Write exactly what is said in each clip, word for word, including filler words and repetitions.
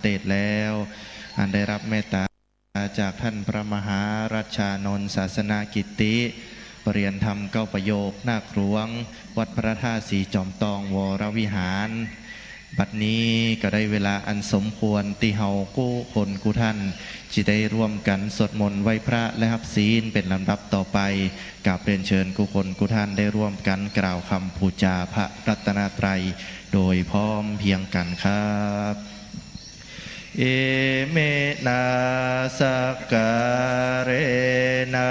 เตจแล้ว อันได้รับเมตตาจากท่านพระมหารัชชานนท์ศาสนกิตติ ประเรียนธรรมเก้าประโยค นาคหลวง วัดพระธาตุศรีจอมตองวรวิหาร บัดนี้ก็ได้เวลาอันสมควรตี้เฮากู้คนกู้ท่าน จะได้ร่วมกันสวดมนต์ไหว้พระและฮับศีลเป็นลำดับต่อไป กราบเรียนเชิญกู้คนกู้ท่านได้ร่วมกันกล่าวคำปู๋จาพระรัตนตรัยโดยพร้อมเพรียงกันครับ Iminā sakkārena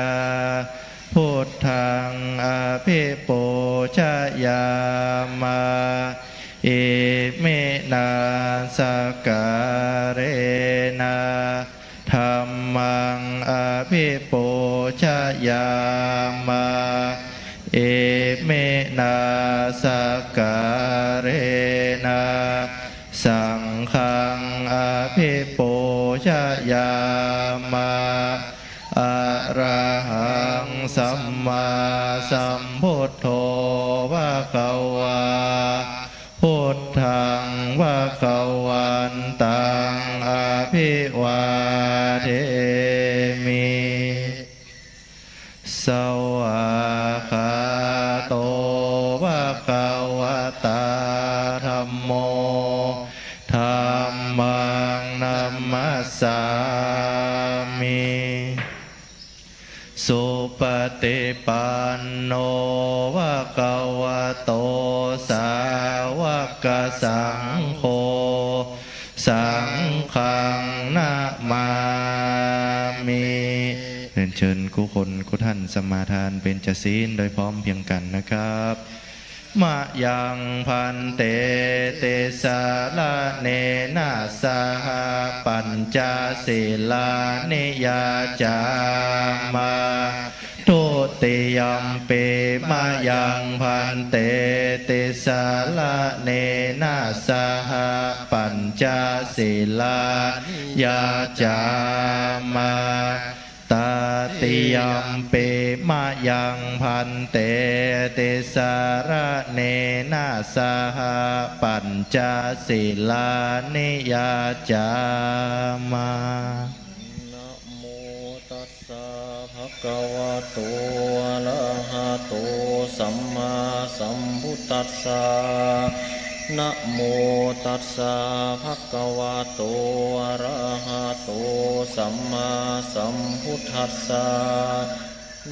buddhaṃ abhipūjayāma. Iminā sakkārena dhammaṃ abhipūjayāma. Iminā sakkārena saṅghaṃ abhipūjayāma. Arahaṃ sammāsambuddho bhagavā. Buddhaṃ bhagavantaṃ abhivādemi. Svākkhāto bhagavatā dhammo. Dhammaṃ namassāmi. Supaṭipanno bhagavato sāvakasaṅgho. Saṅghaṃ namāmi. เรียนเชิญกู้คนกู้ท่านสมาทานเบญจศีลโดยพร้อมเพรียงกันนะครับ Mayaṃ bhante tisaraṇena saha pañca sīlāni yācāma. Dutiyampi mayaṃ bhante tisaraṇena saha pañca sīlāni yācāma. Tatiyampi mayaṃ bhante tisaraṇena saha pañca sīlāni yācāma. Namo tassa bhagavato arahato sammāsambuddhassa. Namo tassa bhagavato arahato sammāsambuddhassa.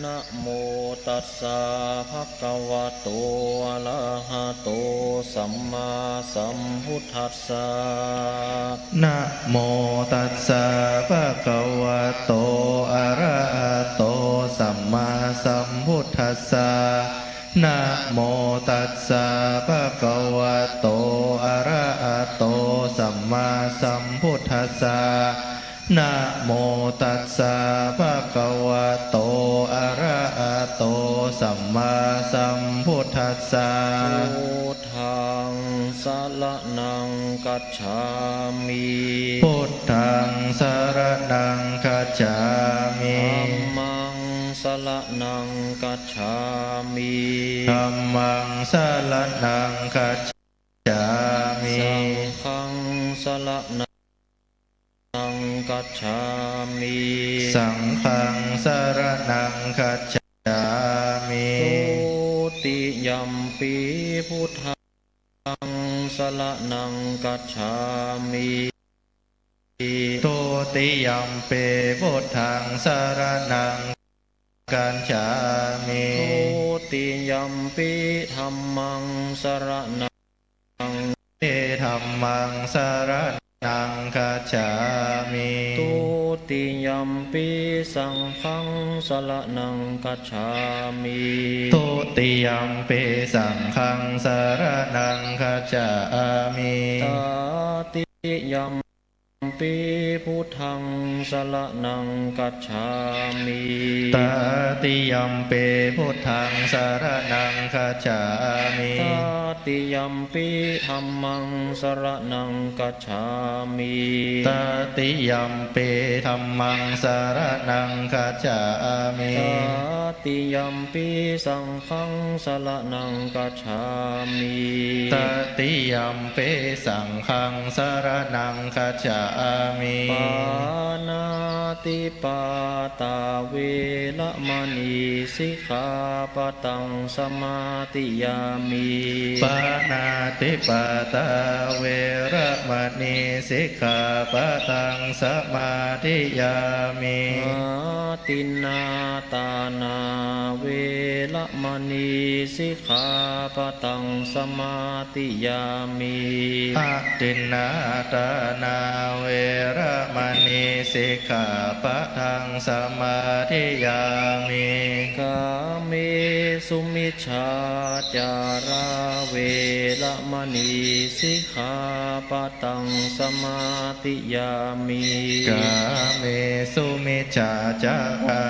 Namo tassa bhagavato arahato sammāsambuddhassa. Namo tassa bhagavato arahato sammāsambuddhassa. Namo tassa bhagavato arahato sammāsambuddhassa. Namo tassa bhagavato arahato sammāsambuddhassa. Buddhaṃ saraṇaṃ gacchāmi. Buddhaṃ saraṇaṃ gacchāmi. Dhammaṃ saraṇaṃ gacchāmi. Dhammaṃ saraṇaṃ gacchāmi. Saṅghaṃ saraṇaṃ gacchāmi. Saṅghaṃ saraṇaṃ gacchāmi. Dutiyampi buddhaṃ saraṇaṃ gacchāmi. Dutiyampi buddhaṃ saraṇaṃ gacchāmi. Dutiyampi dhammaṃ saraṇaṃ. Dhammaṃ saraṇaṃ gacchāmi. Dutiyampi saṅghaṃ saraṇaṃ gacchāmi. Dutiyampi saṅghaṃ saraṇaṃ gacchāmi. Tatiyam pi buddhaṃ saraṇaṃ gacchāmi. Tatiyampi buddhaṃ saraṇaṃ gacchāmi. Tatiyampi dhammaṃ saraṇaṃ gacchāmi. Tatiyampi dhammaṃ saraṇaṃ gacchāmi. Tatiyampi saṅghaṃ saraṇaṃ gacchāmi. Tatiyampi saṅghaṃ saraṇaṃ gacchāmi. Pāṇātipātā veramaṇī sikkhāpadaṃ samādiyāmi. Pāṇātipātā veramaṇī sikkhāpadaṃ samādiyāmi. Adinnādānā veramaṇī sikkhāpadaṃ samādiyāmi. Adinnādānā veramaṇī sikkhāpadaṃ samādiyāmi. Kāmesu micchācārā veramaṇī sikkhāpadaṃ samādiyāmi. Kāmesu micchācārā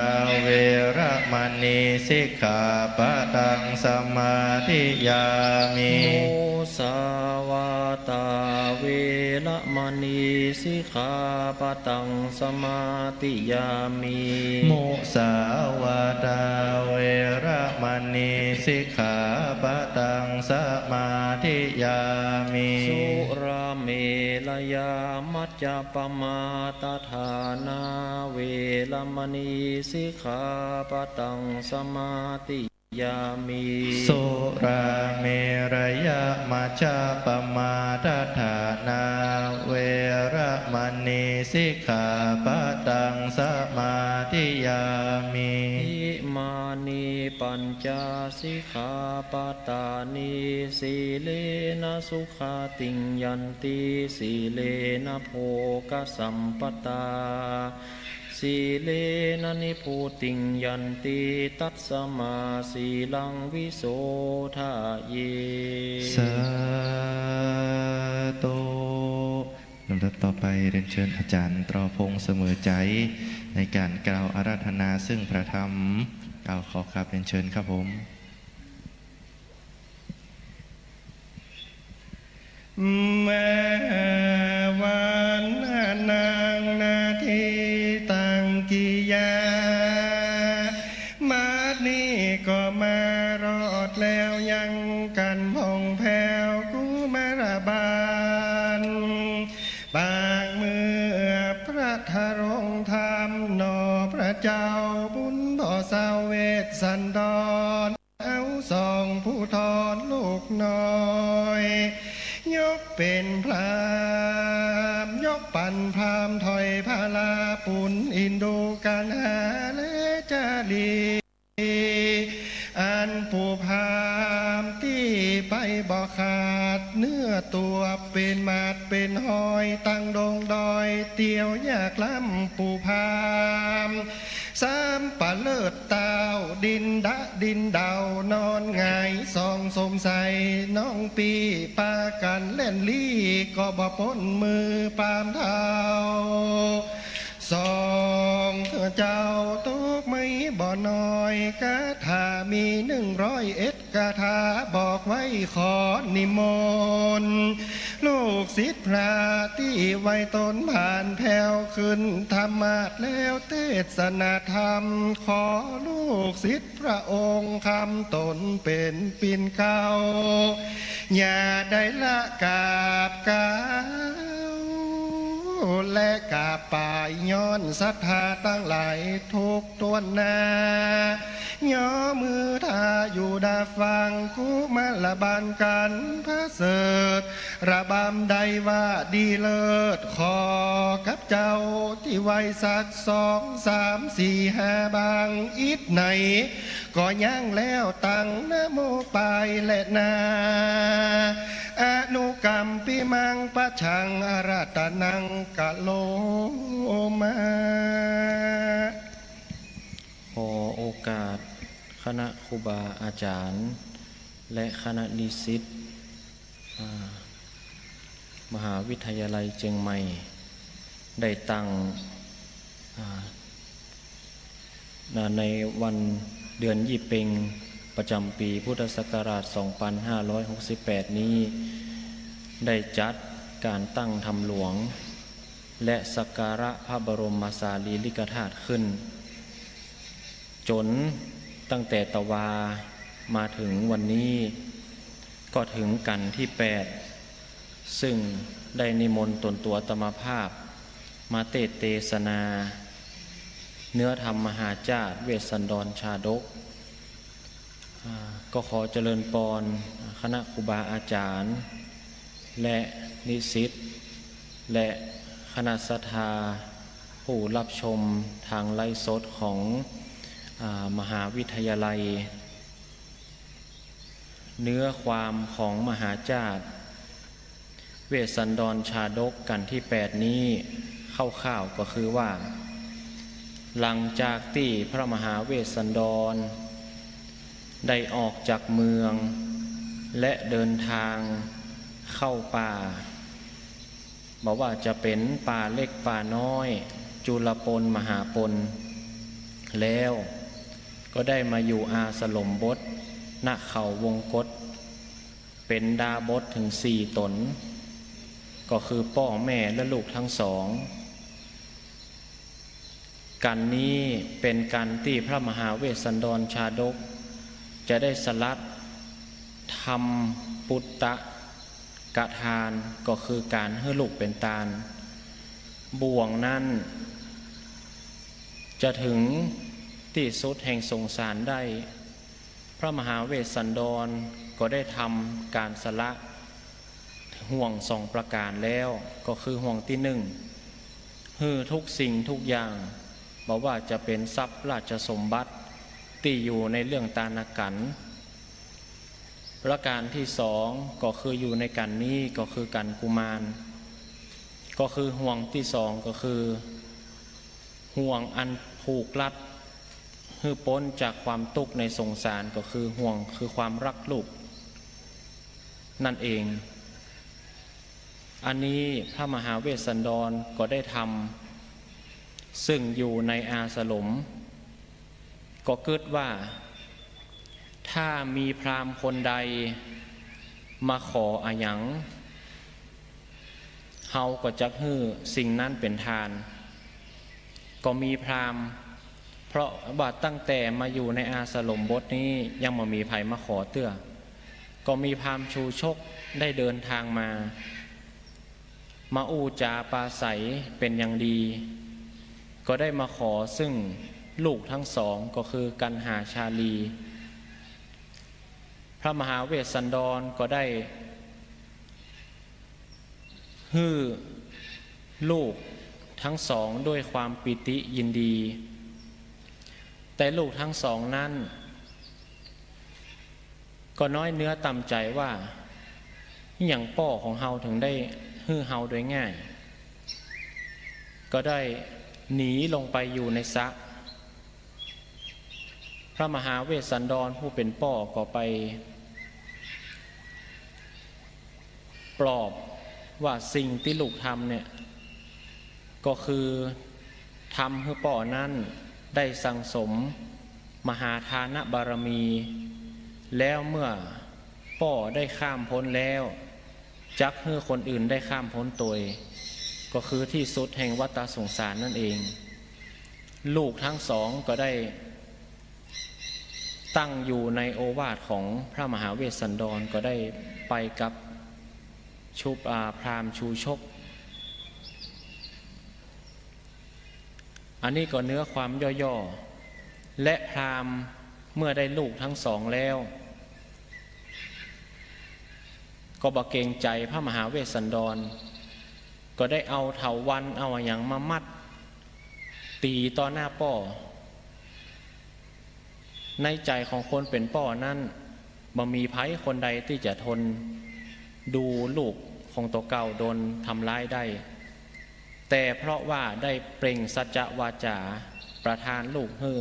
veramaṇī sikkhāpadaṃ samādiyāmi. Musāvādā veramaṇī sikkhāpadaṃ samādiyāmi. Musāvādā veramaṇī sikkhāpadaṃ samādiyāmi. Surāmerayamajjapamādaṭṭhānā veramaṇī sikkhāpadaṃ samādiyāmi. Surāmerayamajjapamādaṭṭhānā veramaṇī sikkhāpadaṃ samādiyāmi. Imāni pañca sikkhāpadāni. Sīlena sugatiṃ yanti, sīlena bhogasampadā, sīlena nibbutiṃ yanti, tasmā sīlaṃ visodhaye. Sādhu. ลำดับต่อไปเรียนเชิญอาจารย์ตรอพงษ์เสมอใจ ในการกล่าวอาราธนาซึ่งพระธรรม กล่าวขอกราบเรียนเชิญครับผม Mavaṇṇanaṃ natthitaṃ kiyā. บัดนี้ก็มารอดแล้วยังกั๋นผ่องแผ้วกุมารบาล ปากเมือพระทรงธรรมหนอพระเจ้าบุญบ่เศร้าเวสสันดร เอาสองผู้ทอดลูกน้อย ยกเป๋นพราหมณ์ ยกปั๋นพราหมณ์ถ้อยพาราปุณอินดูกัณหาและจารี อันผู้พราหมณ์ตี้ไปบ่ขาดเนื้อตั๋ว เป๋นหมาดเป๋นหอยตังดงดอย เตียวยากล้ำผู้พราหมณ์ สัปเหร่อต้าวดินดะดินเดานอนหงายส่องสมใส น้องปี้ปากั๋นแล่นลี้ ก็บ่ป๊นมือปามเท่า สองเจ้าตกไหมบ่น้อย คาถามีหนึ่งร้อยเอ็ดคาถาบอกไว้ขอนิมนต์ ลูกศิษย์พระตี้ไหว้ตนผ่านแผ้วขึ้นธรรมาสน์แล้วเตสนาธรรม ขอลูกศิษย์พระองค์คำตนเป๋นปิ่นเกล้า อย่าได้ละกราบเกล้า และกราบป๋ายย้อนศรัทธาตังหลายทุก ต้วนหน้า ย่อมือถ้าอยู่ดาฟังกุมารบาลกั๋นผะเสริฐ ระบำได้ว่าดีเลิศ ขอกับเจ้าตี้ไหว้สักสองสามสี่ห้าบาง อิดไหนก็ยั้งแล้วตังนะโมไปแลนา อนุกัมปิมัง ปัจฉัง อาราธนัง กะโรมะ ขอโอกาสคณะครูบาอาจารย์ และคณะนิสิต อ่า มหาวิทยาลัยเจียงใหม่ ได้ตั้ง อ่า ในวันเดือนยี่เป็ง ประจำปี๋พุทธศักราชสองพันห้าร้อยหกสิบแปดนี้ ได้จัดก๋านตั้งธรรมหลวง และสักการะพระบรมสารีริกธาตุขึ้น จ๋นตั้งแต่ตะวามาเถิงวันนี้ ก็เถิงกัณฑ์ตี้แปด ซึ่งได้นิมนต์ต๋นตั๋วอาตมาภาพมาเตสน์เตสนา เนื้อธรรมมหาจ้าดเวสสันดรชาดก อ่า ก็ขอเจริญปอนคณะครูบาอาจ๋ารย์ และนิสิต และคณะศรัทธาผู้รับชมตางไลฟ์สดของ อ่า มหาวิทยาลัย เนื้อความของมหาจ้าดเวสสันดรชาดกกัณฑ์ตี้แปดนี้ คร่าวๆ ก็คือว่า หลังจากตี้พระมหาเวสสันดรได้ออกจากเมือง และเดินตางเข้าป่า บ่ว่าจะเป๋นป่าเล็กป่าน้อย จุลปนมหาปน แล้วก็ได้มาอยู่อาสรมบท ณ เขาวงกต เป๋นดาบสเถิงสี่ต๋น ก็คือป้อแม่และลูกตังสอง กัณฑ์นี้เป๋นกัณฑ์ตี้พระมหาเวสสันดรชาดกจะได้สลัดทำปุตตะกทาน ก็คือก๋านหื้อลูกเป๋นตาน บ่วงนั้นจะเถิงตี้สุดแห่งสงสารได้ พระมหาเวสสันดรก็ได้ทำก๋านสละห่วงสองประก๋านแล้ว ก็คือห่วงตี้นึ่ง หื้อทุกสิ่งทุกอย่าง บ่ว่าจะเป๋นทรัพย์ราชสมบัติตี้อยู่ในเรื่องตานกัณฑ์ ประก๋านตี้สองก็คืออยู่ในกัณฑ์นี้ ก็คือกัณฑ์กุมาร ก็คือห่วงตี้สองก็คือ ห่วงอันผูกรัดหื้อป๊นจากความตุ๊กข์ในสงสาร ก็คือห่วงคือความฮักลูกนั่นเอง อันนี้พระมหาเวสสันดรก็ได้ทำ ซึ่งอยู่ในอาสรม ก็กึ๊ดว่า ถ้ามีพราหมณ์คนใดมาขออะหยัง เฮาก็จักหื้อสิ่งนั้นเป๋นตาน ก็มีพราหมณ์ เพราะว่าตั้งแต่มาอยู่ในอาสรมบทนี้ยังบ่มีใผมาขอเตื้อ ก็มีพราหมณ์ชูชกได้เดินตางมา มาอู้จ๋าปราศรัยเป๋นอย่างดี ก็ได้มาขอซึ่งลูกตังสองก็คือกัณหาชาลี พระมหาเวสสันดรก็ได้หื้อลูกตังสองด้วยความปีติยินดี แต่ลูกตังสองนั้นก็น้อยเนื้อต่ำใจ๋ว่า อิหยังป้อของเฮาเถิงได้หื้อเฮาโดยง่าย ก็ได้หนีลงไปอยู่ในสระ พระมหาเวสสันดรผู้เป๋นป้อก็ไปปลอบว่าสิ่งตี้ลูกทำเนี่ย ก็คือทำหื้อป้อนั้นได้สั่งสมมหาทานบารมี แล้วเมื่อป้อได้ข้ามป๊นแล้ว จักหื้อคนอื่นได้ข้ามป๊นตวย ก็คือตี้สุดแห่งวัฏสงสารนั่นเอง ลูกตังสองก็ได้ตั้งอยู่ในโอวาทของพระมหาเวสสันดร ก็ได้ไปกับชุบ อ่า พราหมณ์ชูชก อันนี้ก็เนื้อความย่อๆ และพราหมณ์เมื่อได้ลูกตังสองแล้ว ก็บ่เกรงใจ๋พระมหาเวสสันดร ก็ได้เอาเถาวัลย์เอาอะหยังมามัด ตี๋ต่อหน้าป้อ ในใจ๋ของคนเป๋นป้อนั้น บ่มีใผคนใดตี้จะทนดูลูกของตั๋วเก่าโดนทำร้ายได้ แต่เพราะว่าได้เปล่งสัจจวาจาประทานลูกหื้อ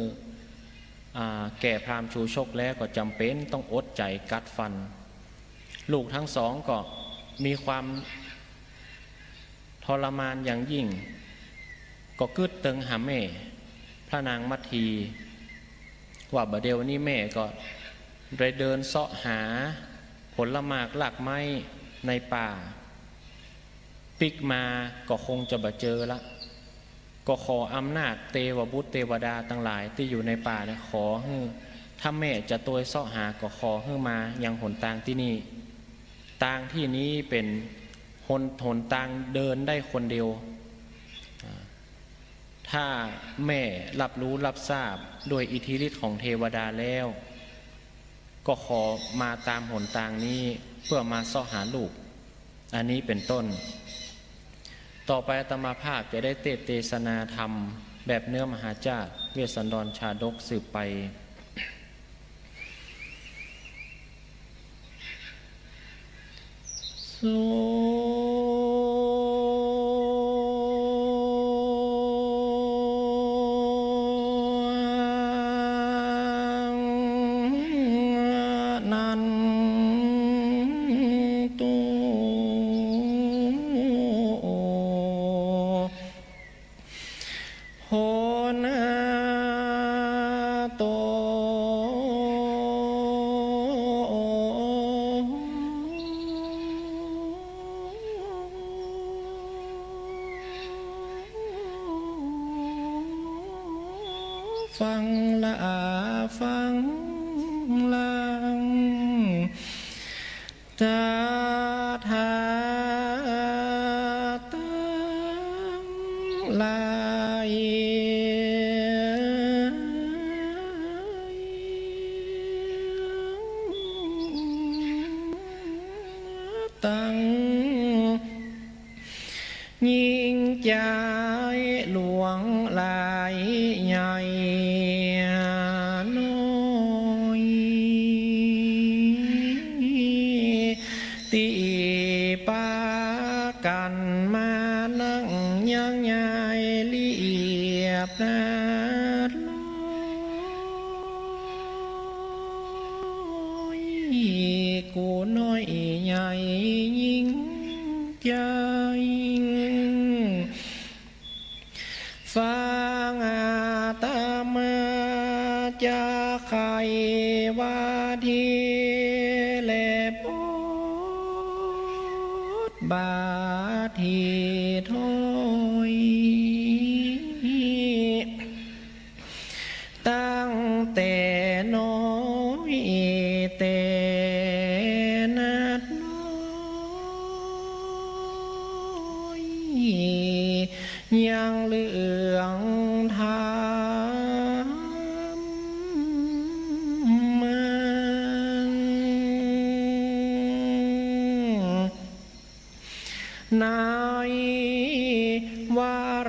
อ่า แก่พราหมณ์ชูชกแล้ว ก็จ๋ำเป๋นต้องอดใจ๋กัดฟัน ลูกตังสองก็มีความทรมานอย่างยิ่ง ก็กึ๊ดเติงหาแม่พระนางมัทที ว่าบ่าเดี่ยวนี้แม่ก็ได้เดินเซาะหาผลหมากรากไม้ในป่า ปิ๊กมาก็คงจะบ่เจอละ ก็ขออำนาจเตวบุตรเตวดาตังหลายตี้อยู่ในป่าเนี่ย ขอหื้อ ถ้าแม่จะตวยเซาะหาก็ขอหื้อมายังหนตางตี้นี่ ตางตี้นี้เป๋นหน หนตางเดินได้คนเดียว อ่า ถ้าแม่รับรู้รับทราบด้วยอิทธิฤทธิ์ของเทวดาแล้ว ก็ขอมาตามหนตางนี้เพื่อมาเซาะหาลูก อันนี้เป๋นต้น ต่อไปอาตมาภาพจะได้เตสน์เตสนาธรรมแบบเนื้อมหาจาตุเวสสันดรชาดกสืบไป สุนันตุ โหนโต ฟังละ ฟังละ ตถาตังหลาย ตัง ยิ่งใจ๋หลวงหลายใหญ่น้อย ตี้ปากั๋นมานั่งยังใหญ่เรียบนาดลอย กูน้อยใหญ่ยิ่ง ใจ๋ ฟังอาตมาจะไขว่าทีและบทบาทตี้ถ้อย ตั้งแต่น้อยแต่นาดน้อย ยังเหลืองธรรมะ ในว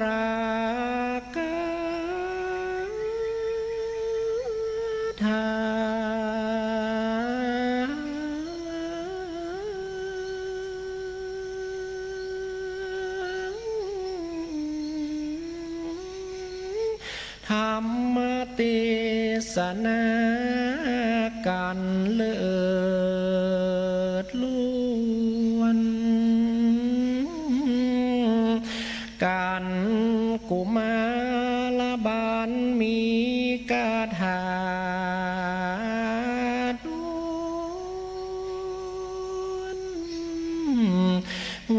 รากถา ธรรมเตสนากั๋นเลิศล้วน กั๋นกุมารบาลมีคาถา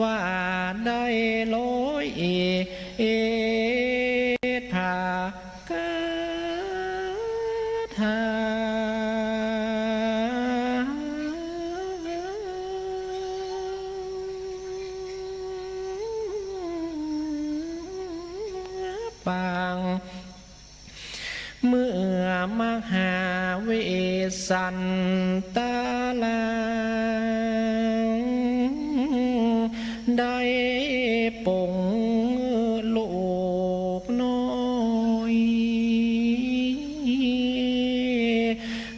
ว่าได้ร้อยเอ็ดพระคาถา ปาง เมื่อมหาเวสสันตรา ได้ปลงลูกน้อย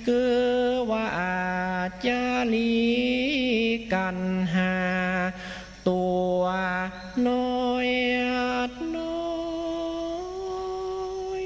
คือว่าจะหลีกั๋นหา ตัวน้อยน้อย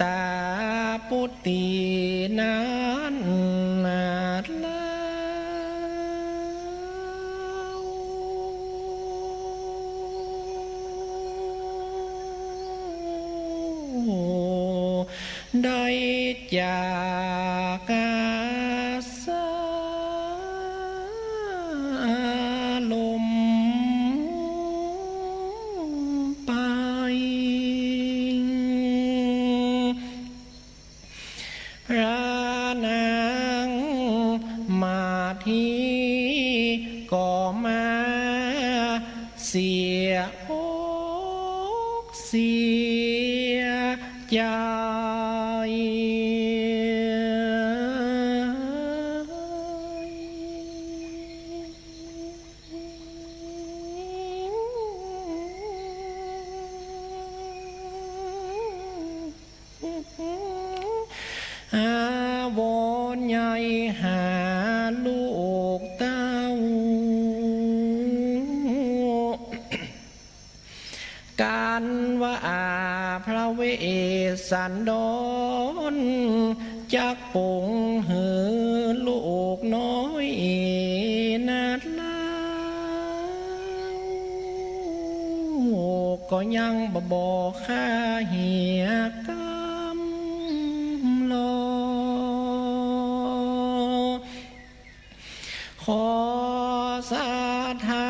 ตาปุตตินั้นนาดลาว ได้จากอาสาลมไป พระนางมาทีก็มาเสียอกเสียใจ อาวรณ์ใหญ่หาลูกเต้า กันว่าอาพระเวสสันดร จักปลงหื้อลูกน้อยนาดลาว ก็ยังบ่บอกค่าเหียกำลอ ขอศรัทธา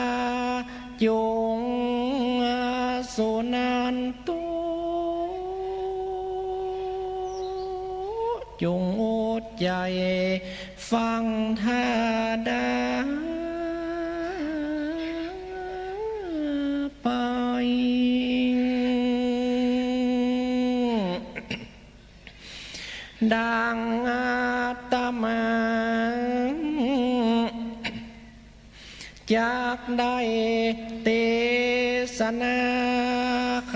จงสุนันตุ จงอดใจ๋ฟังถ้าดาไป ดังอาตมา จักได้เตสนาไข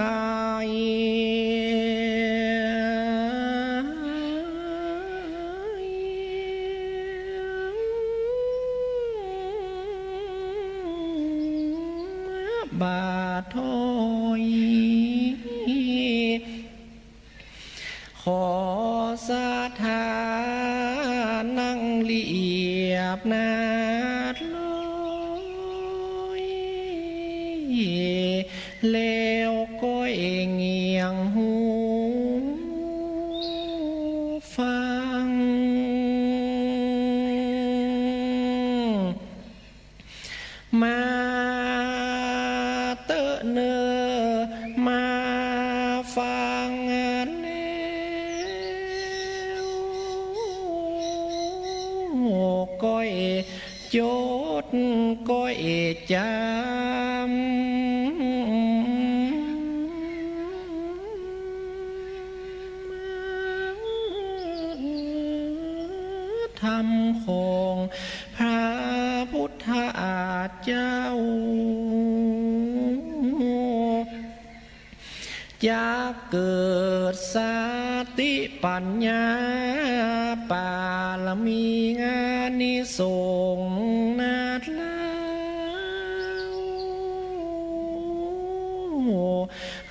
บ่าถ้อย ขอศรัทธานั่งเรียบนาดลอย แล้วก็เองเงี่ยงหูฟัง มาเต๊อะเน่อ มาฟังแล้ว ก้อยจดก้อยจ๋ำ ธรรมของพระพุทธเจ้า จักเกิดสติปัญญา ปารมีอานิสงส์นาดลาว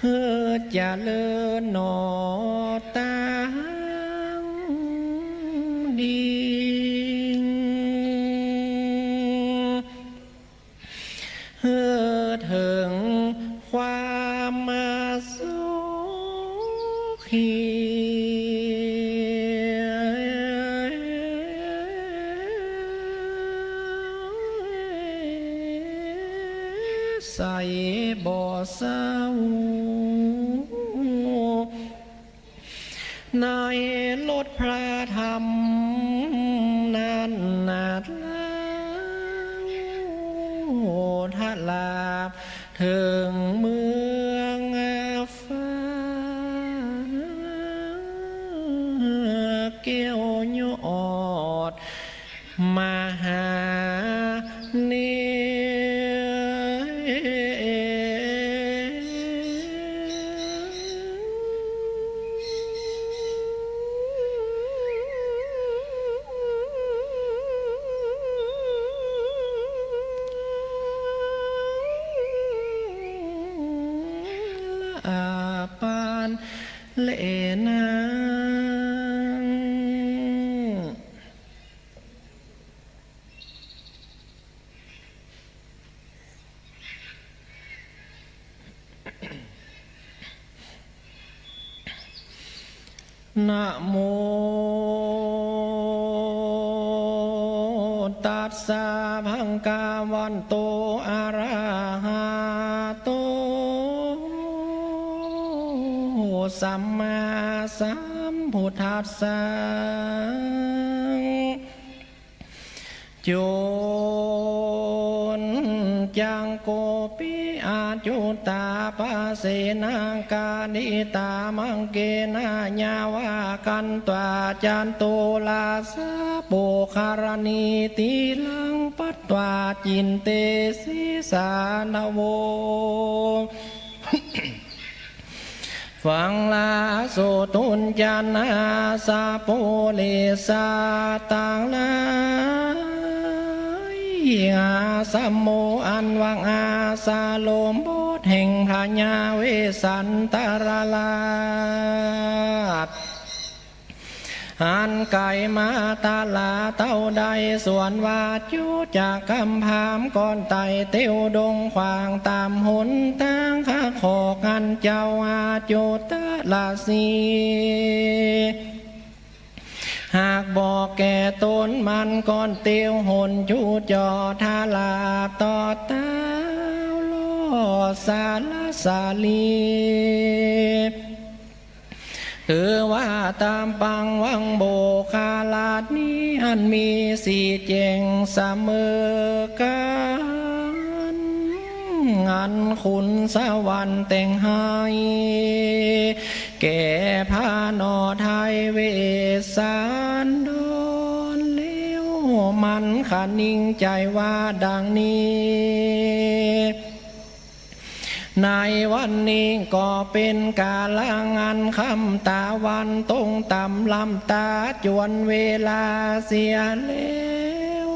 หื้อเจริญหนอตังดี หื้อเถิงความสุขี ใสบ่เศร้า ในรสพระธรรมนั้นนาดลาว ทราบเถิงเมืองฟ้า แก้วยอด มหาเนร อาปานเลนะ นะโม ตัสสะ ภะคะวะโต อะระหะโต สัมมาสัมพุทธัสสะ จุนจัง โกปิอาจุตาปะเสนา กานิตา มังเกนะ ยะวะ กันตวา จันตุราสะ ปุคคะรณี ตีลัง ปัตตวา จินเต สีสานะโว ฟังลาสุตุญจนาสะ ปุริสะตังหลาย อาสะโม อันว่าอาสะลมบทแห่งพญาเวสสันตรราช อันไก๋มาตลาดเต้าใด ส่วนว่าจุจะกำพามก้อนไต่เตียวดงขวางต๋ามหนตางข้าขอกอันเจ้าอาจุตะละสี หากบอกแก่ต๋นมันก้อนเตียวหนจุจ่อทาราบต่อเต้าลอดสาระสาลี ถือว่าต๋ามปังวังโบคาราชนี้ อันมีสีเจ๋งเสมอกั๋น อันขุนสวรรค์แต่งให้ แก่พระนอไทยเวสสันดรแล้ว มันคะนิงใจ๋ว่าดังนี้ ในวันนี้ก็เป๋นกาละอันค่ำต๋าวันตรงต่ำล้ำต๋าจวนเวลาเสียแล้ว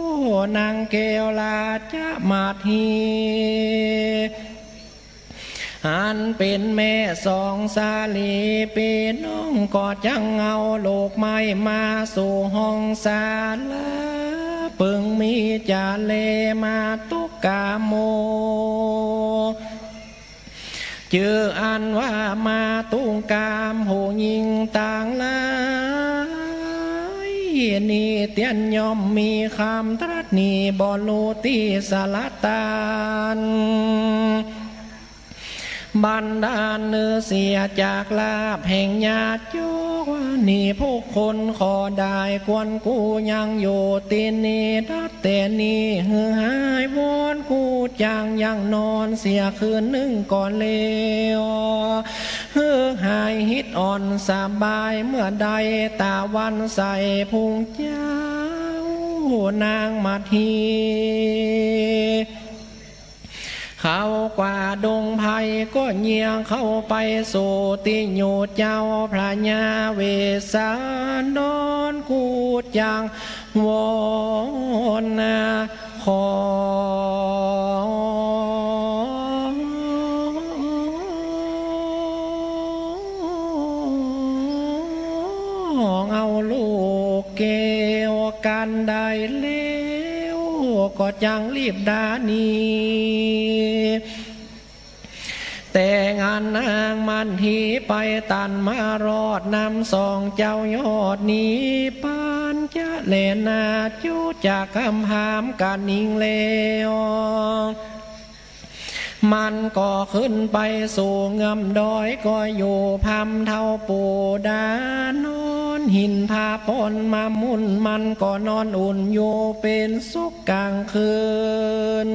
นางแก้วราชมาถี อันเป๋นแม่สองสาลีปี้น้อง ก็จักเอาดอกไม้มาสู่ห้องศาลา เปิงมีจาเลมาตุกาโม จื้ออันว่ามาตุกามผู้หญิงตังหลาย นี้เตียนย่อมมีกำตรัสนี้บ่ฮู้ตี้สละตาน บันดาลเนื้อเสียจากลาภแห่งญาติโยค ว่านี้ผู้คนขอได้ควรกู้ยังอยู่ตี้นี้ นับแต่นี้หื้อหายวอนกู้จังยังนอนเสียคืนนึ่งก่อนแล้ว หื้อหายฮิตอ่อนสบายเมื่อใดต๋าวันใสพุงเจ้า นางมาถี เข้ากว่าดงไพรก็เยียะเข้าไปสู่ตี้อยู่เจ้าพญาเวสสันดรกู้จังวอนนา ขอเอาลูกแก้วกันได้แล้ว ก็จักรีบดาหนี แต่งานนางมาถีไปตันมารอดนำสองเจ้ายอดนี้ ปานจะแลนาจุจะกำพามกะนิงแล้ว มันก็ขึ้นไปสู่เงื้อมดอย ก็อยู่พร่ำเท่าปูดานอน หินผ้าปอนมามุ่น มันก็นอนอุ่นอยู่เป๋นสุขก๋างคืน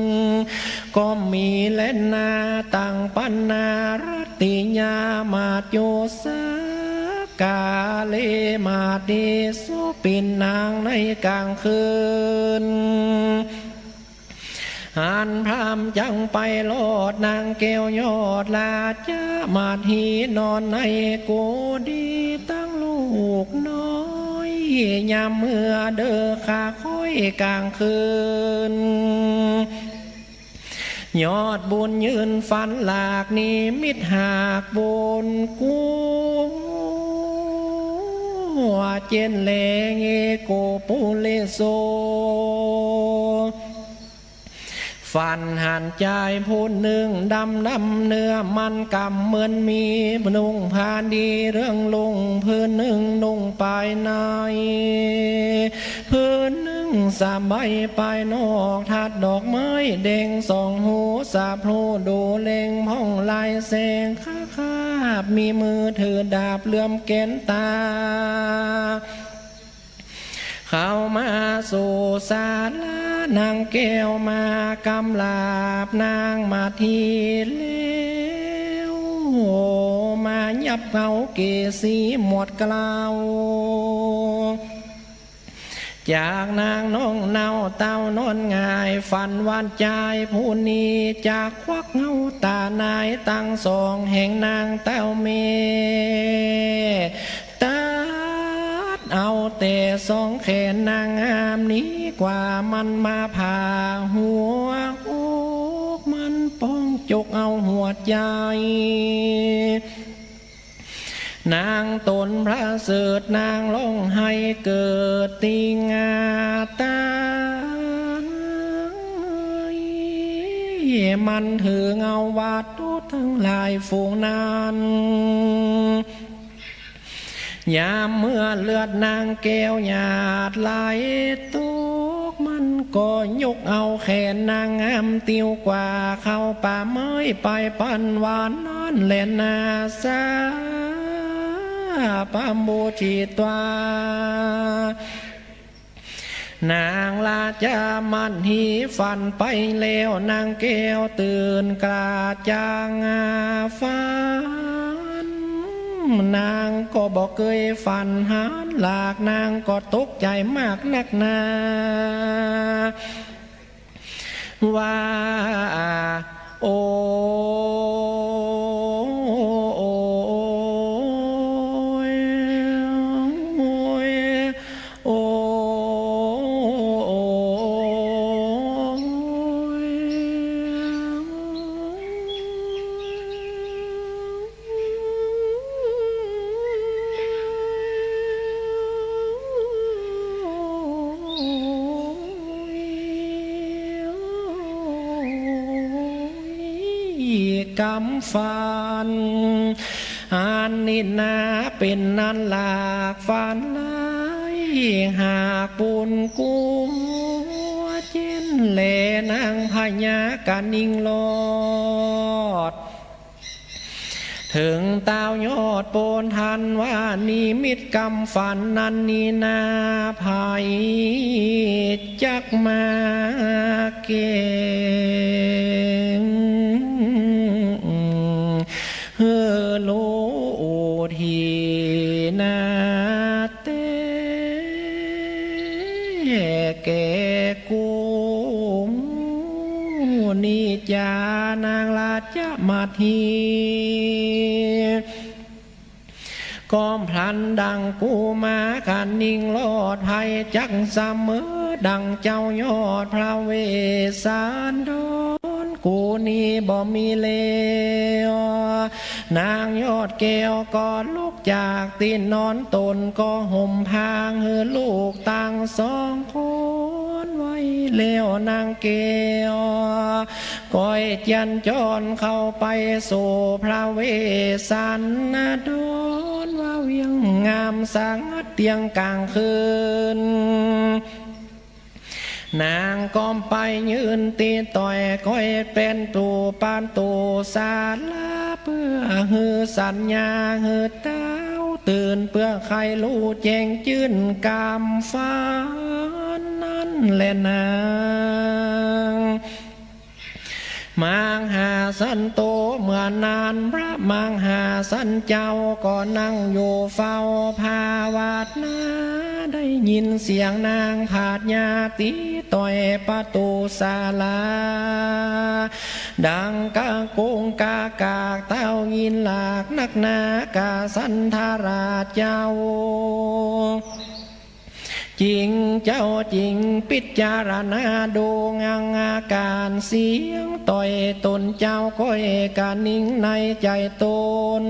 ก็มีแลนาตังปันนารัตติยามาจุสกาเลมาติสุปินนางในก๋างคืน อันพร่ำจักไปรอดนางแก้วยอดราชมาถีนอนในกุฏิตังลูกน้อย ยามเมื่อเดิกคาค่อยก๋างคืน ยอดบุญยืนฝันหลากนิมิตหากบุญกู้ เจ๋นแล เอโกปุริโส ฝันหันจายผู้นึ่งดำดำเนื้อมันก๋ำเหมือนหมี นุ่งผ้าดีเรื่องลุ่ง ผืนนึ่งนุ่งปายใน ผืนนึ่งสบายปายนอก ทัดดอกไม้แดงสองหู สาพลูดูเล็งผ่องลายแสง คาบมีมือถือดาบเหลื่อมแกนตา เข้ามาสู่ศาลา นางแก้วมากำราบนางมาทีแล้ว มายับเอาเกศสีหมวดเกล้า จากนางน้องเนาเต้านอนหงาย ฝันว่าจายผู้นี้จะควักเอาต๋านายตังสองแห่งนางเต้าแม่ ตัดเอาแต่สองแขนนางงามนี้กว่า มันมาผ่าหัวอก มันป้องจกเอาหัวใจ๋ นางต๋นประเสริฐนางฮ้องไห้เกิดติงาตาย มันถือเอาวัตถุตังหลายฝูงนั้น ยามเมื่อเลือดนางแก้วหยาดไหลตก มันก็ยกเอาแขนนางงามติวกว่าเข้าป่าไม้ไป ปันวานั้นแลนา สาปะโมจิตวา นางราชมัณฑีฝันไปแล้ว นางแก้วตื่นกระจ่างฝัน นางก็บ่เกยฝันหันหลาก นางก็ตกใจ๋มากนักหนา ว่า โอ้ย โอ้ย โอ้ย กำฝัน อันนี้นาเป๋นอันหลากฝันหลาย หากปูนกั๋วเจ๋นแลนางพญากะนิ่งรอด เถิงเต้ายอดโปนทันว่านิมิตกำฝันนั้นนี้นา ใผจักมาแก้งหื้อฮู้ทีนา แต๊แก่กูนี้จา นางราชมัณฑี ก็พลันดังกูมากะนิ่งรอด ใผจักเสมอดังเจ้ายอดพระเวสสันดร กูนี้บ่มีแล้ว นางยอดแก้วก็ลุกจากตี้นอน ต๋นก็ห่มผ้าหื้อลูกตังสองคนไว้แล้ว นางแก้วก้อยเจียรจรเข้าไปสู่พระเวสสันดร ว่าเวียงงามสงัดเตี้ยงกลางคืน นางก้มไปยืนตี้ต้อย ก้อยเป๋นตู๋ประตู๋ศาลา เปื้อหื้อสัญญาหื้อเต้าตื่น เปื้อใค่ฮู้แจ้งจื้นกำฝันนั้นแลนาง มหาสันโต เมื่อนั้นพระมหาสันเจ้าก็นั่งอยู่เฝ้าภาวนา ได้ยินเสียงนางผาดญาตี้ต้อยประตู๋ศาลา ดังกะกุงกะกาก เต้ายินหลากนักหนากษัณฑราชเจ้า จิ่งเจ้าจิ่งปิจารณาดูงังอาก๋ารเสียงต้อยต๋นเจ้า ก้อยกะนิ่งในใจ๋ต๋น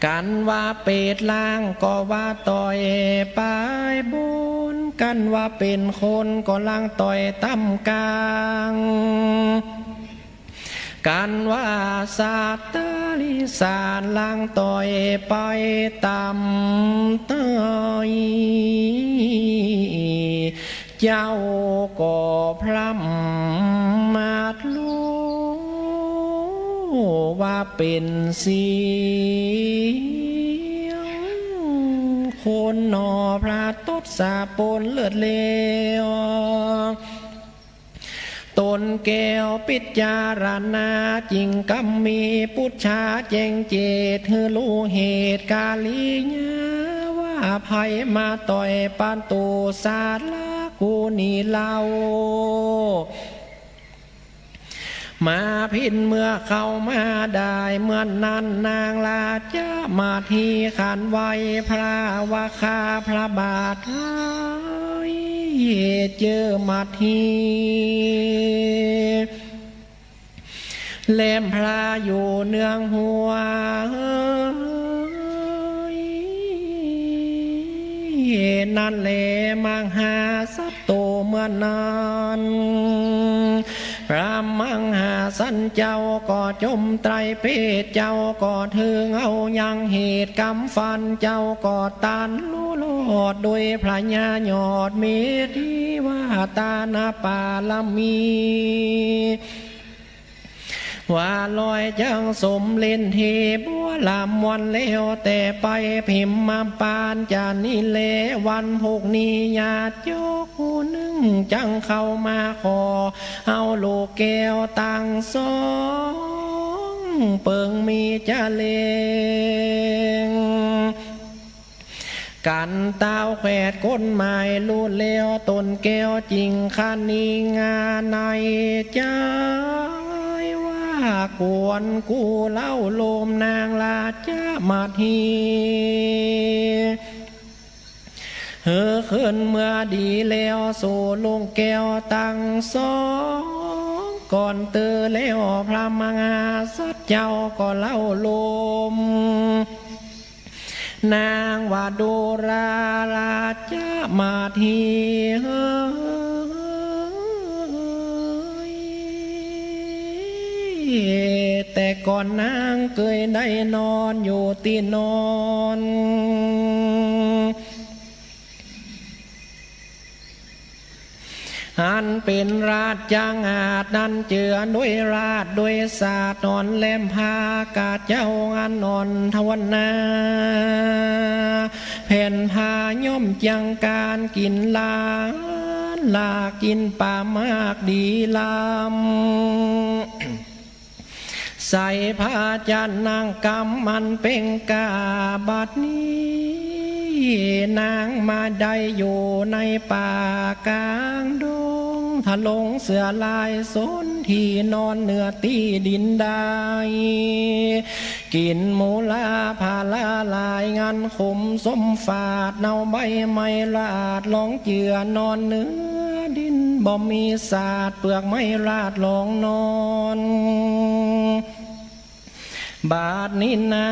กันว่าเปรตลางก็ว่าต่อยปายบน กันว่าเป๋นคนก็ลางต่อยต่ำกลาง กันว่าสัตว์เดรัจฉานลางต่อยไปต่ำใต้ เจ้าก็พร่ำมาดลูว่าเป๋นเสียงคนหนอ พระทศปนเลิศเลว ต๋นแก้วปิจารณาจิ่งกำมีปุจฉาแจ้งเจต หื้อฮู้เหตุกาลียาว่าใผมาต่อยประตูศาลากูนี้เล่า มาผิดเมื่อเข้ามาได้ เมื่อนั้นนางราชมัทถีขันไหว้พระว่าข้าพระบาทเฮยเจอมัทถี แหลมพระอยู่เนืองหัว นั้นแล มหาสัตว์โตเมื่อนั้น พระมหาสันเจ้าก็จมไตรเพศ เจ้าก็เถิงเอายังเหตุกรรมฟัน เจ้าก็ตันรู้รอดโดยพระญาณยอดเมตถิวาตานปารมี ว่าลอยจังสมเล่นเทบัวลามวันแล้วแต่ไป พิมมาปานจะนี้แล วันพุกนี้ญาติโยกผู้นึ่งจังเข้ามาขอเอาลูกแก้วตังสอง เปิงมีจะเลง กันต้าวแขวดก้นหมายลูดแล้ว ต๋นแก้วจิ่งคะนิงาในใจ๋ว่า กวนกูเล่าโลมนางราชมัทถี หื้อคืนเมื่อดีแล้วสู่ลูกแก้วตังสอง ก่อนเตอแล้วพระมหาสัตว์เจ้าก็เล่าโลม นางว่าดูราราชมัทถีเฮย แต่ก่อนนางเกยได้นอนอยู่ตี้นอน อันเป๋นราชจังอาจนั้นเจือด้วยราชด้วยศาสตร์ นอนแหลมพระกาเจ้าอันอ่อนทวนนา แผ่นพาย่อมจังการกิ๋นลาน ลากิ๋นป่ามากดีลำ ใส่ภาชนะกำอันเป๋งกา บัดนี้นางมาได้อยู่ในป่ากลางดง ทะลงเสื่อลายสนที่นอนเหนือตี้ดินได้ กิ๋นหมูลาผาลาหลาย งันขมส้มฝาด เนาใบไม้ราดรองเจือนอนเหนือดิน บ่มีสาดเปลือกไม้ราดรองนอน บาดนี้นา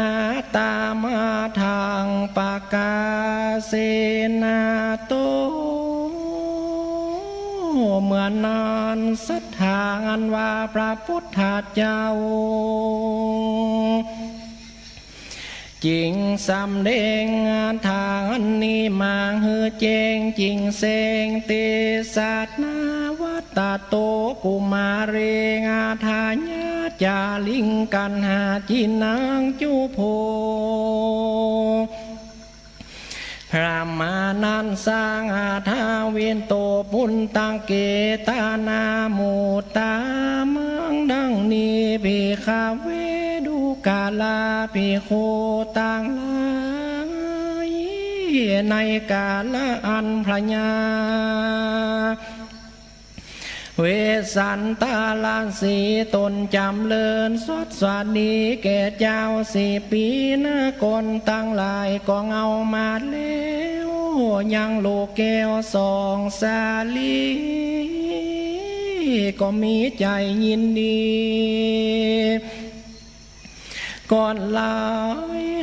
ตามาทางปากาเสนาโต เมื่อนั้นสัตถาอันว่าพระพุทธเจ้า จิ่งสำแดงทางอันนี้มาหื้อแจ้งจิ่งแสง เตสะนาวัตโต กุมาเร อาทายาจาริง กัณหาจินังจุโภ พระมานัสสัง อาทาวินโต ปุณตัง เกตนามุตตามัง ดังนี้ ภิกขเว ดูกราภิกขุตังหลาย ในกาละอันพระญา เวสสันตะรสีตนจ๋ำเริญสวัสดีแก่เจ้า สีปีนากรตังหลาย ก็เอามาแล้ว ยังลูกแก้วสองสาลี ก็มีใจ๋ยินดี ก็ไหล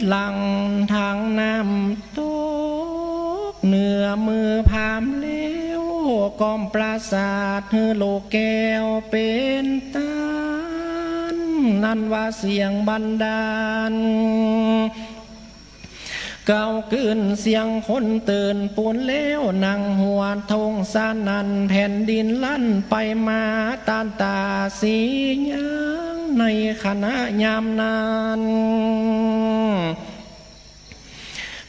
หลั่งตางน้ำตก เหนือมือพราหมณ์แล้ว ก็ประสาทหื้อลูกแก้วเป๋นต้าน นั้นว่าเสียงบันดาล เก๊าขึ้นเสียงคนตื่นปูนแล้ว หนังหัวทุ่งสนั่น แผ่นดินลั่นไปมา ต้านต๋าสีหยาง ในขณะยามนั้น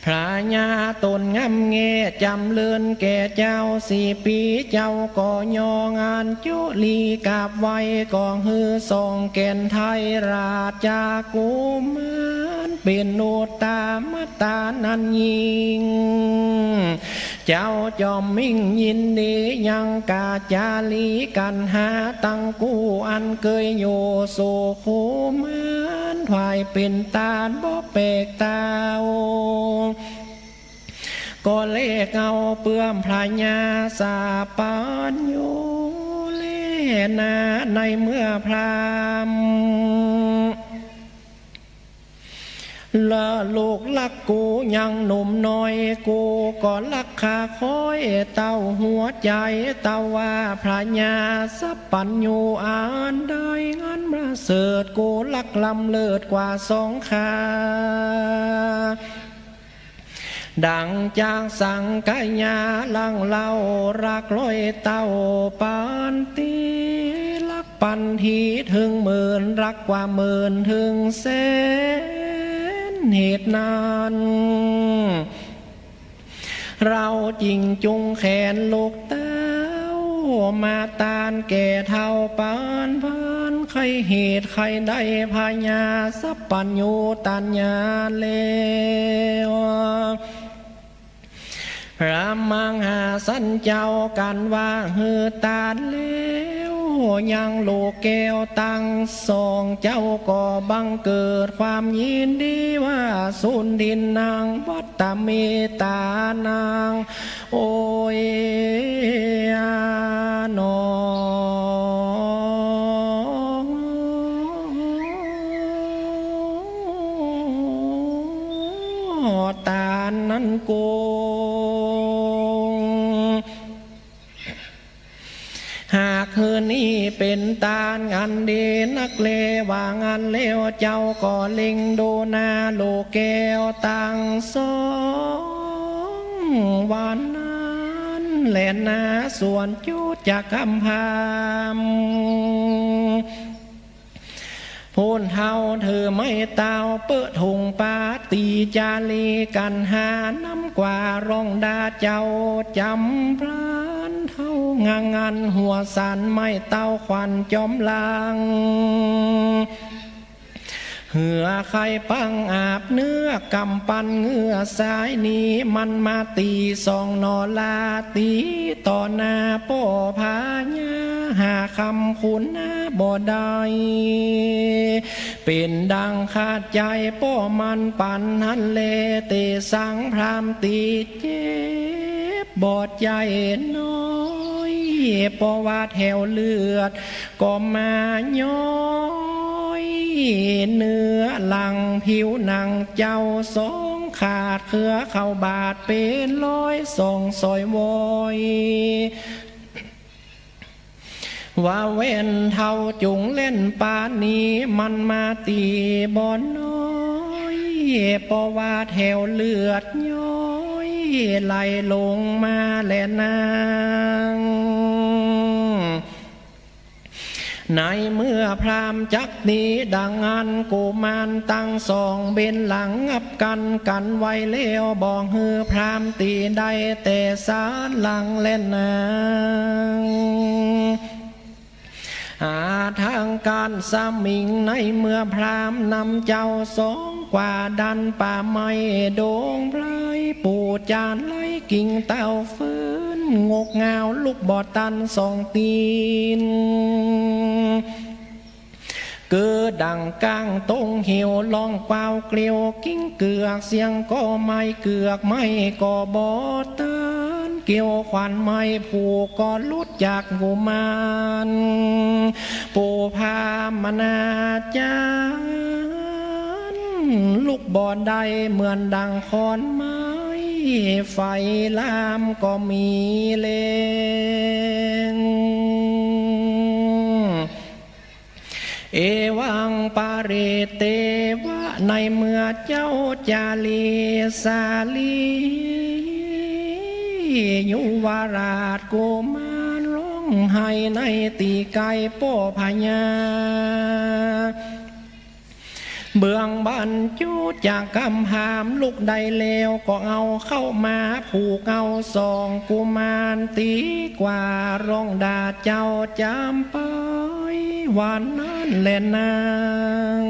พญาต๋นงามแง่ จ๋ำเริญแก่เจ้าสี่ปี๋ เจ้าก็ยองอัญจุลีกราบไหว้ ก็หื้อส่องแก่นไทยราชกุมาร เป๋นอุตตมะต๋าอันยิ่ง เจ้าจอมมิ่งยินดียัง ก๋าจาริกัณหาตังกู้ อันเกยอยู่สู่กุมาร ถวายเป๋นตานบ่แปลกตา ก็แลเงาเปื้อมพญาสัพพัญญูแลนา ในเมื่อพราหมณ์ ละลูกรักกูยังหนุ่มน้อย กูก็รักคาคอยเต้าหัวใจ๋ เต้าว่าพญาสัพพัญญูอันใด อันประเสริฐ กูรักล้ำเลิศกว่าสองข้า ดังจากสังขยาหลังเล่า รักร้อยเต้าปานตี้ รักปันทีเถิงหมื่น รักกว่าหมื่นเถิงแสน เหตุนั้น เราจึงจุงแขนลูกเต้า มาตานแก่เฒ่าปานพัน ใค่เหตุใค่ได้พญาสัพพัญญูตรัสหยาแล้ว พระมหาสันเจ้ากันว่าหื้อตานแล้ว ยังลูกแก้วตังสอง เจ้าก็บังเกิดความยินดีว่า สุทินนังวัตตะเมตตานัง โอยอาหนอ ตานนั้นกุง หากหื้อนี้เป๋นตานอันดีนักแล ว่าอั้นแล้วเจ้าก็เล็งดูหน้าลูกแก้วตังสอง วันนั้นแลนา สวนจุจกำพาม พูนเฒ่าถือไม้เต้าเปิ้อถุงปา ตี๋จาริกัณหานำกว่า ร้องด่าเจ้าจ๋ำพลัน เฒ่างั่งงันหัวสั่น ไม้เต้าขวัญจ๋อมหลัง เหือไข่ปังอาบเนื้อ กำปั้นเงื้อซ้ายนี้ มันมาตี๋สองหน่อลา ตี๋ต่อหน้าป้อพญา หาคำคุณนาบ่ได้ เป๋นดังขาดใจ๋ป้อมันปันนั้นแล เตสังพราหมณ์ตี๋เจ็บ บ่ใจ๋น้อย เพราะว่าแถวเลือด ก็มาย้อย เนื้อหลังผิวหนังเจ้าสอง ขาดเคือบเข้าบาดเป๋นรอย ส่องสอยโวย ว่าแว่นเฒ่าจุงเล่นปานนี้ มันมาตี๋บ่น้อย เพราะว่าแถวเลือดย้อย ไหลลงมาแลนาง ในเมื่อพราหมณ์จักตี๋ดังอั้น กุมารตังสองเบนหลังงับกั๋นกั๋นไว้แล้ว บ่หื้อพราหมณ์ตี๋ได้แต่สานหลังแลนาง อาทางก๋านสมิง ในเมื่อพราหมณ์นำเจ้าสอง กว่าดันป่าไม้ดงไพร ปู๋จ๋านไร้กิ่งเต้าฟืน งกงาวลุกบ่ตันสองตี๋น เกือดั่งก้างตงเหว ร้องกว้าวเกลียวกิ่งเกือก เสียงก็ไม้เกือก ไม้ก็บ่ตัน เกลียวขวัญไม้ผูกก็หลุดจากกุมาร ปู่พราหมณาจารย์ ลุกบ่ได้เหมือนดังขอนไม้ ไฟลามก็มีแลง เอวัง ปะริตเตวะ ในเมื่อเจ้าจาลีสาลี ยุวราชกุมารร้องไห้ในตี้ใก้ป้อพญา เบื้องบรรจุจักกำพามลุกได้แล้ว ก็เอาเข้ามาผูกเอาสองกุมารตี้กว่าร้องด่าเจ้าจำไป วันนั้นแลนาง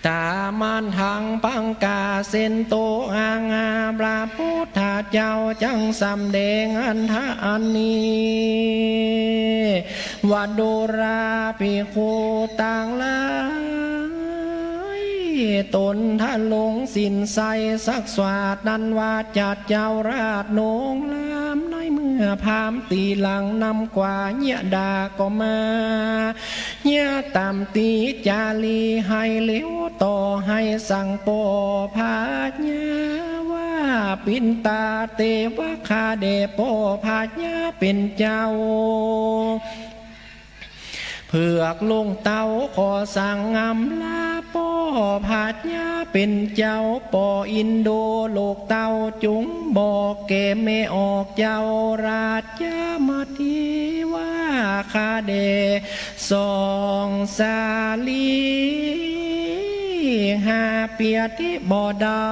ต๋ามานตังปังกาเสนโต อังอา พระปุทธเจ้าจักสำแดงอันถะอันนี้ ว่าดูราภิกขุตังหลาย ต๋นทะลงศีลใส่สักสวาดนั้นว่า จัดเจ้าราชนงราม ในเมื่อพามตี้หลังนำกว่าเยียะด่าก็มา เยียะต๋ามตี้จาลีไห้เหลวต่อ ไห้สั่งป้อพญาว่า ปินตาเตวะ ข้าแด่ป้อพญาเป๋นเจ้า เผือกลุงเต้า ขอสั่งอำลาป้อพญาเป๋นเจ้า ป้ออินโดลูกเต้า จุ่งบอกแก่แม่ออกเจ้าราชมาทีว่า ข้าแด่ สองสาลี หาเปียติบ่ได้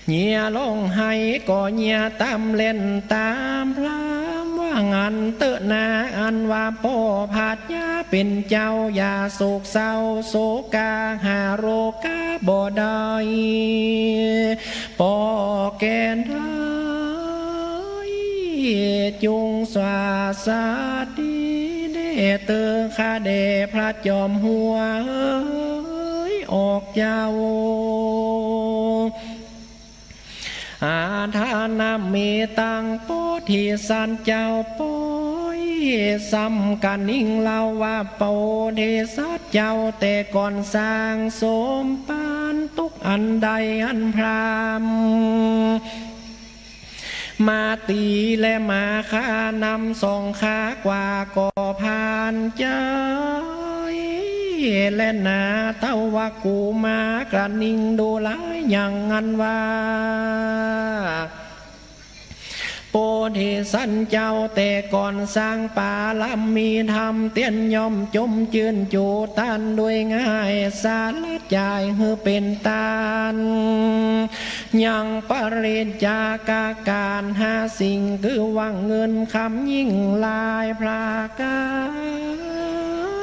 เยียะร้องไห้ก็เยียะต๋ามแล่นต๋ามพราหมณ์ ว่างันเต๊อะนา อันว่าป้อพญาเป๋นเจ้า อย่าโศกเศร้าโศกา หาโรคาบ่ได้ ป้อแก่นได้ จุ่งสวาสดีแด่เต๊อะ ข้าแด่พระจอมหัวเอ๋ยออกเจ้า อาทานะเมตัง โพธิสัตว์เจ้าป้อย สำกะนิ่งเล่าว่า โพธิสัตว์เจ้าแต่ก่อนสร้างสมปานตุ๊ก อันใดอันพราหมณ์ มาตี๋และมาฆ่านำสองข้ากว่าก็ผ่านใจ๋ และนาเต้าว่ากูมากระนิ่งดูหลายอย่างอันว่า โพธิสัตว์เจ้าแต่ก่อนสร้างปารมีธรรมเตียนย่อมจมจื้นจูต้านด้วยง่าย สละจ่ายหื้อเป๋นตาน ยังปริจจาคาการห้าสิ่ง คือว่าเงินคำยิ่งหลายประก๋า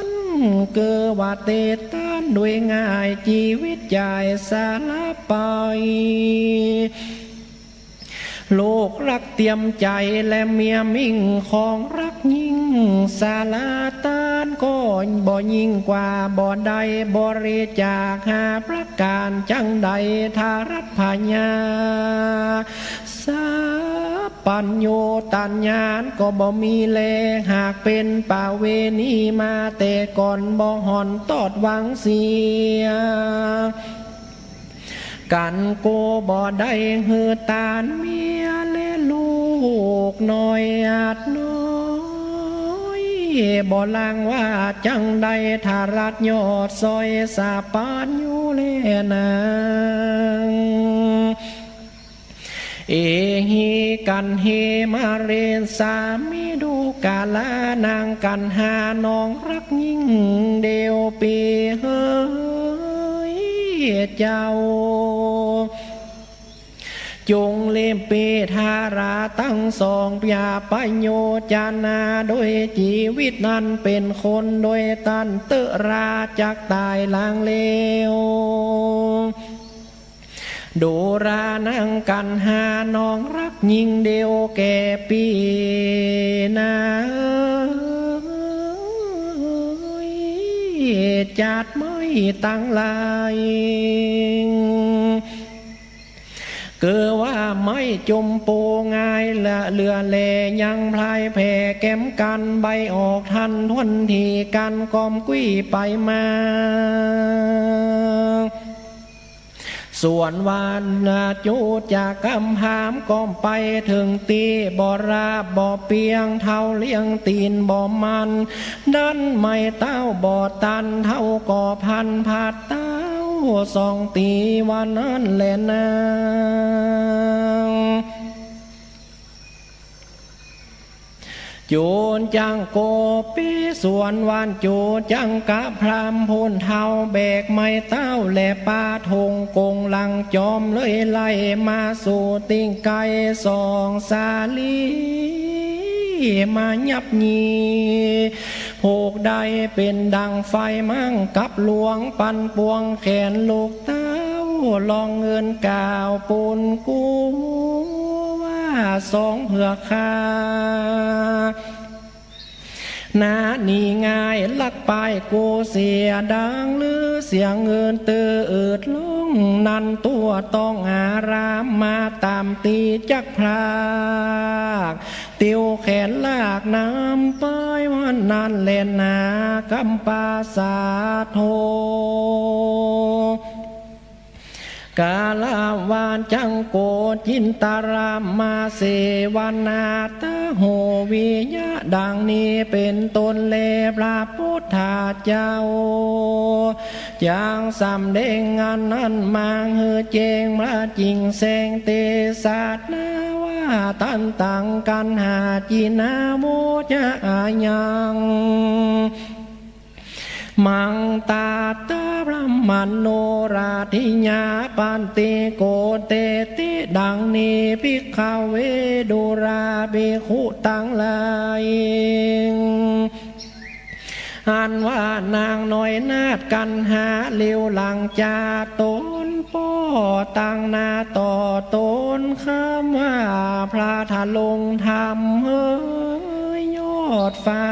น คือว่าเตตานด้วยง่าย จีวิตจ่ายสละไป ลูกรักเตียมใจ๋และเมียมิ่งของรักยิ่ง สละตานก็บ่ยิ่งกว่าบ่ได้ บริจาคห้าประก๋านจั้งใด ทรัพพญา สัพพัญญูตัญญาณก็บ่มีแล หากเป๋นประเวณีมาแต่ก่อนบ่ห่อนตอดหวังเสีย กันโกบ่ได้หื้อตานเมียและลูกน้อยอาจน้อย บ่ลางว่าจั้งใด ทรัพยอดสอยสัพพัญญูแลนาง เอหิกัณเหมาเรสามิ ดูกรา นางกัณหาน้องรักยิ่งเดียวปี้เหยเจ้า จุ่งรีบปี้ทราตังสอง อย่าไปโยจนา โดยจีวิตนั้นเป๋นคน โดยตันเต๊อะราจักต๋ายหลังแล้ว ดูรานางกัณหาน้องรักยิ่งเดียวแก่ปี้นา จัดไม้ตังหลาย คือว่าไม้จุมปูงายละเหลือแล ยังพลายแผ่แก้มกั๋น ใบออกทันถ้วนที กั๋นก้อมกุ้ยไปมา ส่วนว่านาจูจะกำพามก้อมไปเถิงตี้ บ่ราบบ่เปียงเต้า เลี้ยงตี๋นบ่มัน ดันไม้เต้าบ่ตัน เต้าก็พันผาดเต้าสองตี๋ ว่านั้นแลนา จูจังโกปี้ ส่วนว่านจูจังกะพรามพูนเฒ่า แบกไม้เต้าและปาถุงก๋งหลังจอม เลยไล่มาสู่ติ่งไกล สองสาลีมายับยี ผูกได้เป๋นดังไฟ มั่งกับลวงปันปวง แขนลูกเต้าลองเอิ้นก่าวปูนกู้ ว่าสองเผือกข้า นาหนีง่ายลักปายกูเสีย ดังลือเสียงเอิ้นเตื้ออืดลง นั้นตั๋วต้องอาราม มาต๋ามตี๋จักพราก ติวแขนลากนำไป ว่านั้นแลนา กำปาสาโท กาละวาจังโกจินตารามมาเสวนา ตะโหวิยะ ดังนี้เป๋นต้นแล พระพุทธเจ้า จังสำแดงอันนั้นมาหื้อแจ้ง มาจิ่งแสงเตสะนา ว่าตันตังกัณหาจินาโวจะอายัง มังตาตาพระมโนราธิยาปันติโกเตติ ดังนี้ภิกขเวดูราภิกขุตังหลาย อันว่านางน้อยนาฏกัณหา เลียวหลังจากต๋นป้อตังนาต่อต๋น คำว่าพระทะลงธรรมเหยยอดฟ้า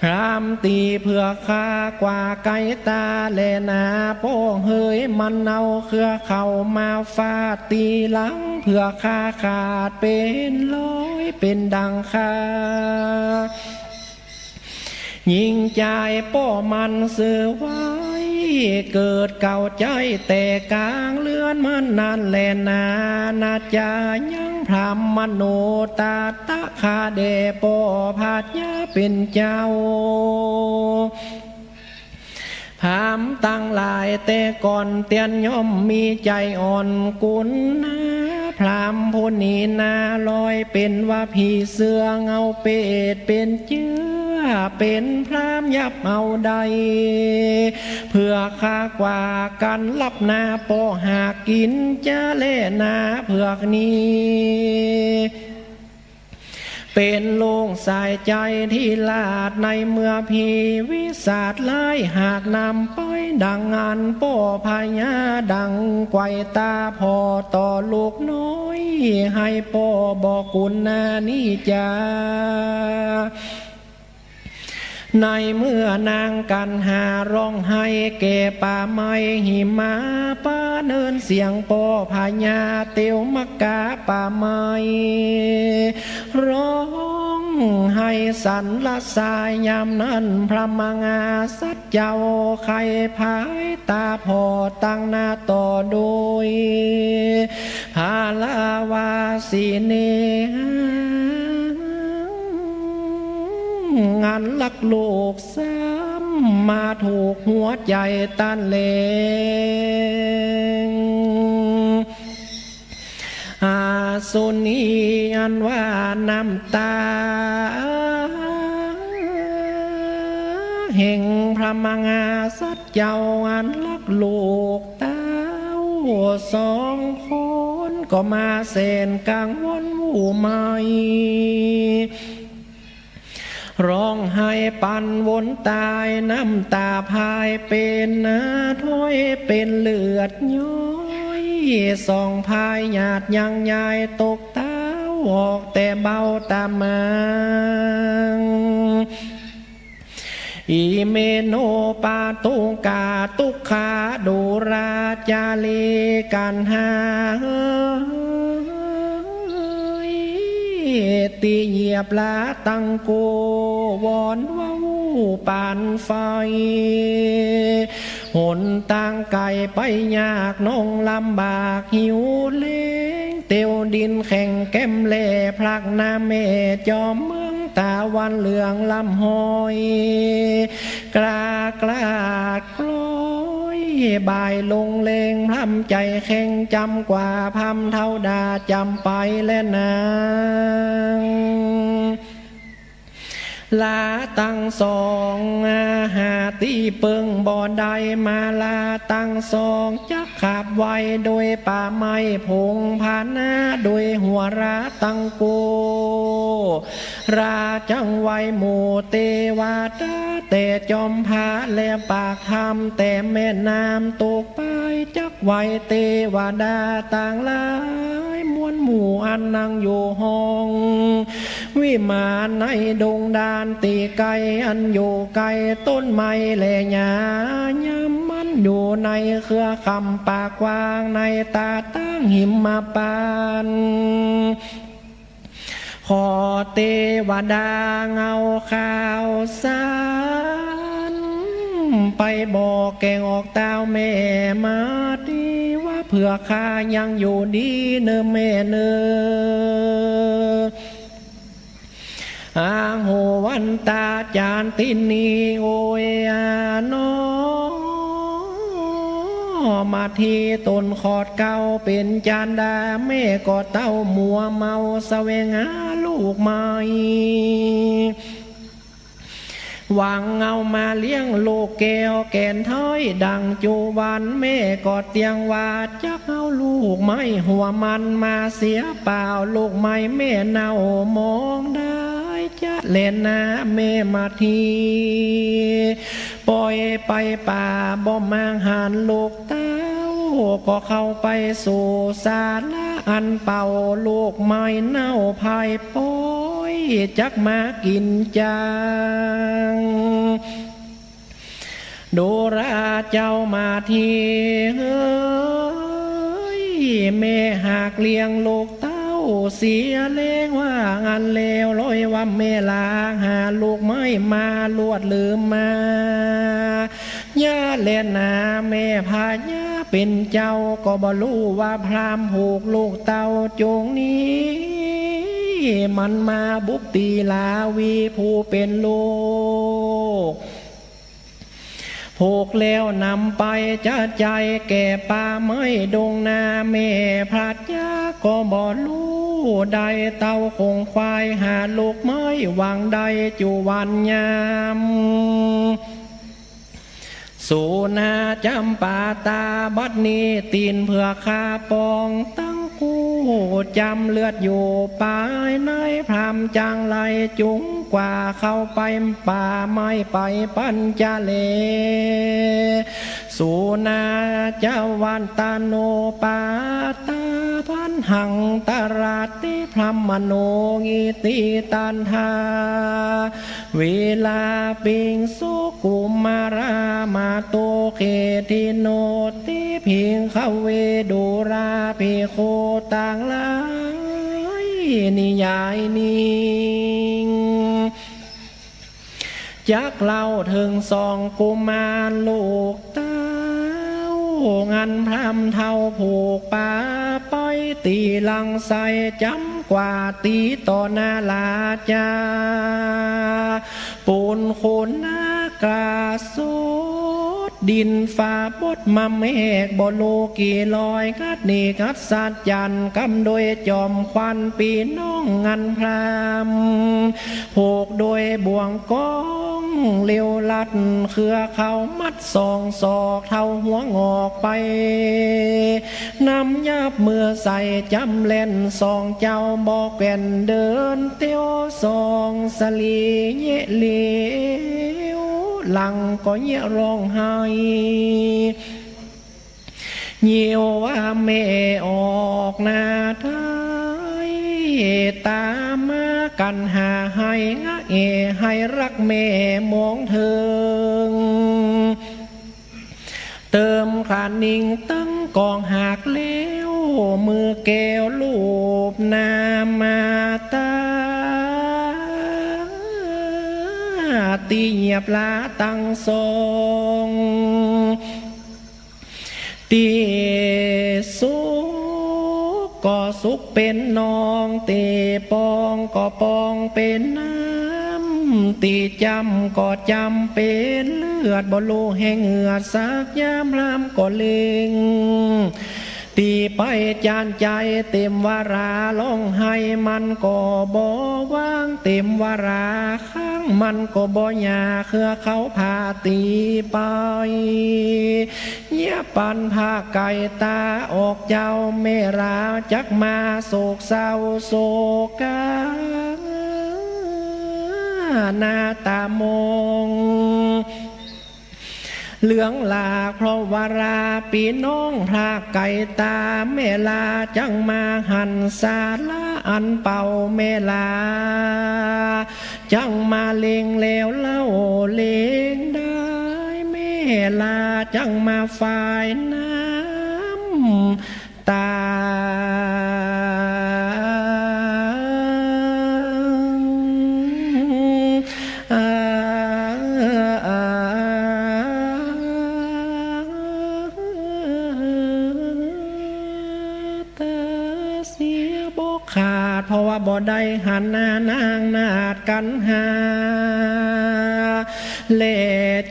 พรามตี๋เผือกข้ากว่าไก๋ต๋าแลนา ป้อเหยมันเอาเครือเข้ามาฟาด ตี๋หลังเผือกข้าขาดเป๋นร้อยเป๋นดังข้า ญิงจายป้อมันซื่อไว้ เกิดเก่าใจ๊แต่ก๋างเฮือนมันนั้นแลนา นาจายังพรามมโนตาตะคาแด่ป้อพญาเป๋นเจ้า พรามตังหลายแต่ก่อนเตียนย่อมมีใจ๋อ่อนกุนนา พรามผู้นี้นาลอยเป๋นว่าผีเสื้อ เอาเปรตเป๋นเจื้อ เป๋นพรามยับเอาได้ เผือกข้ากว่ากั๋นลับนา ป้อหากกิ๋นจะแลนาเผือกนี้ เป๋นลูกสายใจ๋ที่ราชในเมือง ผีวิสัชร้ายหากนำไป ดังอั้นป้อพญาดังไกวต๋าผ่อต่อลูกน้อย หื้อป้อบ่กุนนานี้จา ในเมื่อนางกัณหาร้องไห้แก่ป่าไม้หิมา ปาเนินเสียงป้อพญาเตียวมักกาป่าไม้ ร้องไห้สั่นละสายยามนั้น พระมหาสัตว์เจ้าไข้พายต๋าผ่อตังนาต่อโดย พระวาสินี อันฮักลูกซ้ำมาถูกหัวใจ๋ตันแล อาสุนีอันว่าน้ำต๋า แห่งพระมหาสัตว์เจ้าอันฮักลูกเต้าสองคน ก็มาแสนกังวลวุ่นวาย ร้องไห้ปันวนต๋าย น้ำต๋าพายเป๋นนาถ้วยเป๋นเลือดย้อย สองพายหยาดยังยายตกเต้าออกแต่เบ้าต๋ามัง อิเมโนปาตุกาตุกขาดูราจารี กัณหา ตี้เหยียบลาตังกู วอนเว้าปานไฟ หนตางไก๋ไปยาก น้องลำบากหิวแล้ง เตียวดินแข็งแก้มแหล่ พลักหน้าแม่จอมเมือง ต๋าวันเหลืองลำห้อย กล้ากล้าดกล้อย บ่ายลงแลง พร่ำใจ๋แข็ง จ๋ำกว่าพร่ำเฒ่าดา จ๋ำไปแลนาง ลาตังสองหาตี้เปิงบ่ได้ มาลาตังสองจักขับไหว โดยป่าไม้ผงพานา โดยหัวลาตังกู ลาจังไหวหมู่เตวดา แต่จอมพระและปากถ้ำ แต่แม่น้ำตกไป จักไหวเตวดาต่างหลาย มวลหมู่อันนั่งอยู่ห้อง วิมานในดงดานตี้ไก๋ อันอยู่ใก้ต้นไม้และหญ้า ยามมันอยู่ในเครือคำปากกว้าง ในต๋าตั้งหิมพานต์ ขอเตวดาเอาข่าวสาร ไปบอกแก่ออกต้าวแม่มาตี้ ว่าเผื่อข้ายังอยู่ดีเน่อแม่เน่อ อาโหวันตาจารย์ตี้นี้ โอยอาน้อ มาทีตนขอดเกล้าเป๋นจารดา แม่ก็เต้ามัวเมา แสวงหาลูกใหม่ หวังเอามาเลี้ยงลูกแก้วแก่นถ้อยดังจุวัน แม่ก็เตียงว่าจักเอาลูกใหม่หัวมันมาเสียเปล่า ลูกใหม่แม่เน่ามองได้จะแลนาแม่มาที ปอยไปป่าบ่มางหันลูกเต้า ก็เข้าไปสู่ศาลาอันเป่า ลูกใหม่เน่าพายปอย จักมากิ๋นจัง ดูราเจ้ามาทีเฮ้ย แม่หากเลี้ยงลูกเต้าเสียแลงว่าอันเลว ร้อยว่าแม่ลาหาลูกใหม่มาลวดลืมมา อย่าแลนาแม่พญาเป๋นเจ้า ก็บ่ฮู้ว่าพราหมณ์ผูกลูกเต้าจงนี้ มันมาบุกตีลาวีผู้เป๋นลูก ผูกแล้วนำไปจะใจ๋แก่ป่าไม้ดงนา แม่พญาก็บ่ฮู้ได้ เต้าคงควายหาลูกใหม่หวังได้จุวันยาม สูนาจ๋ำปาต๋าบัดนี้ตี๋นเผื่อข้าปองตังกู้จ๋ำเลือดอยู่ปายใน พราหมณ์จังไรจุงกว่าเข้าไปป่าไม้ไปปัญจเล สูนาจ๋ำวันตาโนปาต๋าพันหังตราติพรหมโนงิติตันทา วิลาปิงสุกุมารามะโตเขทิโนติภิกขเว ดูราภิกขุตังหลาย นิยายนิ่ง จักเล่าเถิงสองกุมารลูกเต้า อันพราหมณ์เฒ่าผูกป่าไป ตี๋หลังใส่จ๋ำกว่าตี๋ต่อหน้าราจา ปูนโคนหน้ากาสด ดินฟ้าบดมาแมกบ่ฮู้กี่ร้อย งัดนี่งัดสัจจันทร์ กำโดยจอมขวัญปี้น้องอันพราหมณ์ ผูกโดยบ่วงกองเหลวลัด เครือเขามัดสองศอก เต้าหัวงอกไป นำยับเมื่อใส่จ๋ำแล่น สองเจ้าบ่แกว่นเดินเตียว สองสะหลีเยะเหลียว หลังก็เยะฮ้องไห้ เยียวว่าแม่ออกหน้าไท้ ต๋ามมากั๋นหาไห้ งะเอไห้ฮักแม่มองเถิ เติมขะนิ่งตึงกองหากแล้ว มือแก้วลูบหน้ามาตา ตี้เยียบลาตังสอง ตี้สุกก็สุกเป๋นนอง ตี้ปองก็ปองเป๋นน้ำ ตี้จำก็จำเป๋นเลือด บ่ฮู้แห่งเหือดสักยาม ห้ามก็เล็ง ตี้ไปจานใจ๋เต๋มวารา ฮ้องไห้มันก็บ่วาง เต๋มวาราข้างมันก็บ่หย่า เหือเขาผ่าตี๋ไป เยียบปันผ้าไก่ต๋าออกเจ้า แม่ลาจักมาโศกเศร้าโศกา หน้าต๋ามอง เหลืองหลากเพราะวาราปี้น้องพรากไก่ต๋า แม่ลาจักมาหันสาระอันเป่า แม่ลาจักมาเล็งแล้วเล่าเล็งได้ แม่ลาจักมาฝ่ายน้ำ ต๋า ต๋าเสียบ่ขาด เพราะว่าบ่ได้หันหน้านางนาฏกัณหา และ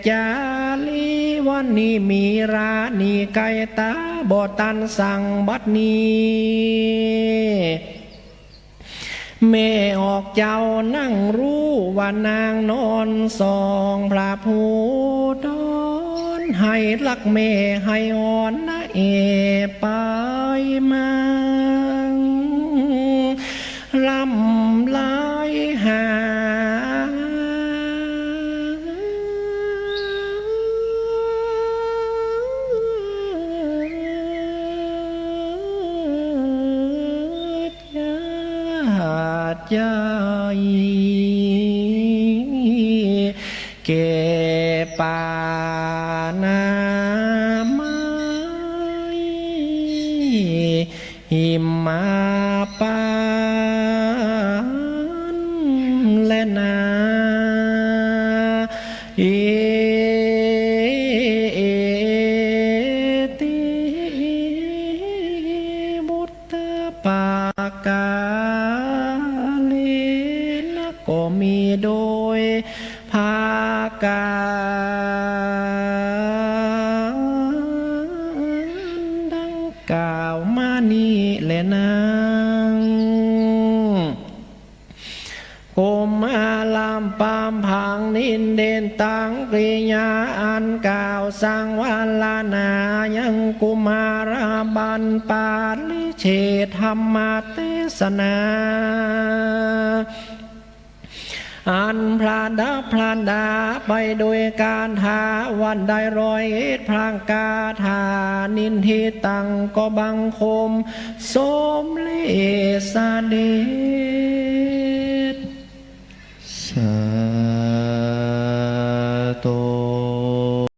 จารีวันนี้มีรานีไก่ต๋า บ่ตันสั่งบัดนี้ แม่ออกเจ้านั่งฮู้ว่านางนอนส่องพระผู้ดอน ไห้รักแม่ไห้อ่อนนะเอไปมา ลำลายหา ยาดใจ๋ แก่ปานามัย หิมมาปานแลนา เอ เอติ บุตตปากาเลนะ ก็มีโดย ประก๋านดังกล่าวมานี้แลนาง กุมารปำผังนินเด่นตังกิริยาอันกล่าวสังวรนายังกุมารบัณฑิตปริเฉทธรรมเตสนา อันประดับประดาไปโดยคาถาวันได้ร้อยเอ็ดประก๋าน นินทิตังก็บังคมสมเร็จเสด็จ สา